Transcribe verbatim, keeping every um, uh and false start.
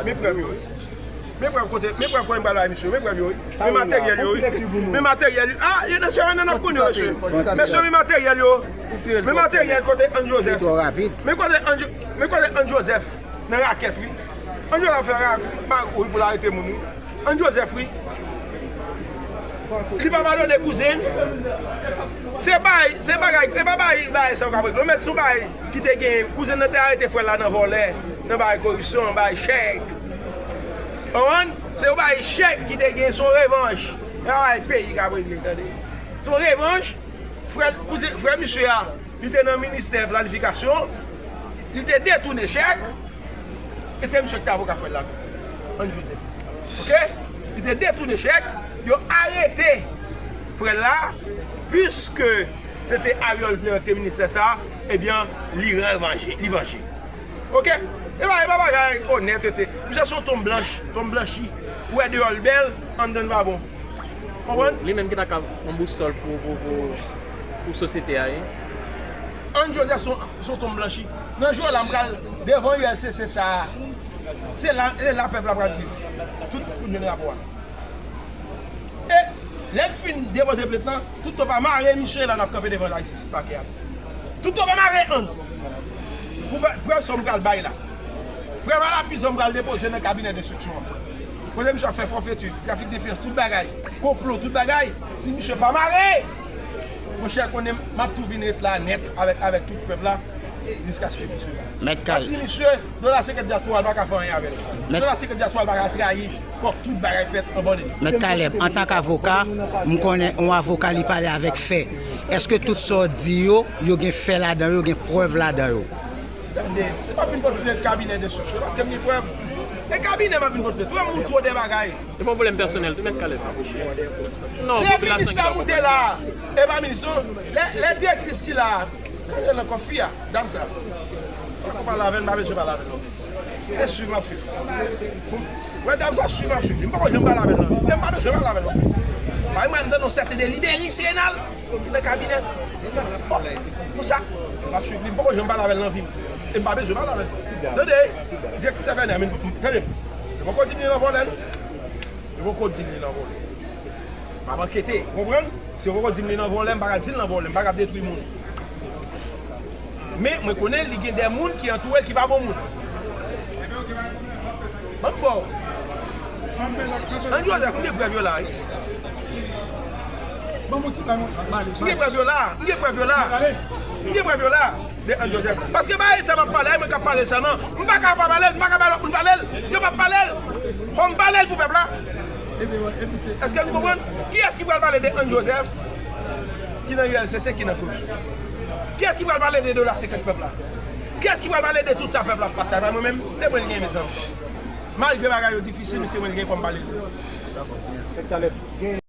Men prèv yo, wi. Men prèv kote, men prèv kote m pral bay misye, men prèv yo, wi. Men materyèl yo, wi. Men materyèl yo. Ah, yo nan sèvè nan ap konnen yo, mesye. Mesye, men materyèl yo. Men materyèl kote Ann Joseph. Men kote Ann Jo-, men kote Ann Joseph nan rakèt, wi. Ann Joseph fè rak, ba, wi, pou l arete moun, wi. Ann Joseph, wi. Li pa padone kouzen. Se bay, se bagay, se pa bay, bay sa w ka regle. Ou mèt sou bay ki te gen, kouzen nan te arete frè l la nan vòlè, nan bay koripsyon, bay chèk. Konprann? Se yon bay chèk ki te gen, se yon revanj. E pa bay peyi k ap regle, tande. Se yon revanj. Frè, kouzen, frè misye a, li te nan ministè planifikasyon, li te detounen chèk, e se misye ki te avoka frè l la tou, Ann Joseph. Oke? Li te detounen chèk, yo arete frè l la, piske se te Ariel Fleury ki te ministè sa, ebyen, li revanje, li vanje. Oke? E pa, e pa bagay onètete. Misye se yon tonm blanch, tonm blanchi. Ou wè deyò l bèl, anndan l pa bon. Konprann? Li menm ki ta ka yon bousòl pou, pou, pou, pou sosyete a, wi. Ann Joseph se yon, se yon tonm blanchi. Nan jou la, m pral devan U L C C sa a. Se la, se la pèp la pral viv. Tout moun jwenn rapò a. E lè n fin depoze plent lan, tout tonm pa mare misye la, n ap kanpe devan la isit, pakè a. Tout tonm pa mare Ann. Pou prè-, prèv sa m pral bay la. Prèv a la prizon m pral depoze nan kabinè denstriksyon an. Kote misye ap fè fòfeti, trafik denfliyans, tout bagay, konplo, tout bagay. Si misye pa mare, monchè, konnen m ap tou vin ret la nèt avèk, avèk tout pèp la, jiskaske misye. Mèt Kal. M ap di misye, dola senkant dyaspora, l pa ka fè anyen avè l. Mèt Dola senkant dyaspora, l pa ka trayi. Fòk tout bagay fèt an bòn e di. Mèt Caleb, antank avoka, m konnen yon avoka li pale avèk fè. Èske tout sa w di yo, yo gen fè ladan yo, gen prèv ladan yo? Tande, se pa vin pote plent kabinè denstriksyon, paske m gen prèv. E kabinè m ap vin pote plent. Ou wè m moute de bagay. Se pa yon pwoblèm pèsonèl, tou, Mèt Caleb. Non, lè popilasyon minis sa moute la, e pa minis, non. Lè, lè direktris ki la, Gade nan kò fi a, dam sa. Ou pale avè l, m pa bezwen pale avè l non plis. Se swiv m ap swiv. Wè dam sa swiv m ap swiv. M poko janm pale avè l non. E m pa bezwen pale avè l non plis. Paske mwen m tande yon sèten deli, deli Senal nan kabinè. Bon, konsa, m ap swiv li, m poko janm pale avè l nan vi m. E m pa bezwen pale avè l. Tande, direktris F N M, tande. Yo poko di m li nan vòlè non. Yo poko di m li nan vòlè. M ap ankete, ou konprann? Si yo poko di m li nan vòlè, m pa ka di l nan vòlè, m pa ka ap detwi moun. Men, mwen konnen li gen de moun ki antoure l ki pa bon moun. Ban m ba w. Ann Joseph, m gen prèv yo la, wi. M gen prèv yo la, m gen prèv yo la. M gen prèv yo la. De Ann Joseph. Paske bagay sa m ap pale a, e mwen k ap pale sèlman. M pa ka pa pale l, m pa ka bay lòt moun pale l. Yo p ap pale l. Fò m pale l pou pèp la. Èske nou konprann? Kiyès ki pral pale de Ann Joseph ki nan U L C C, ki nan koripsyon? Kiyès ki pral pale de dola senkant pèp la? Kiyès ki pral pale de tout sa pèp la ap pase a? E pa mwen menm, se mwen l gen, mezanmi. Malgre bagay yo difisil, men se mwen l gen, fò m pale de yo.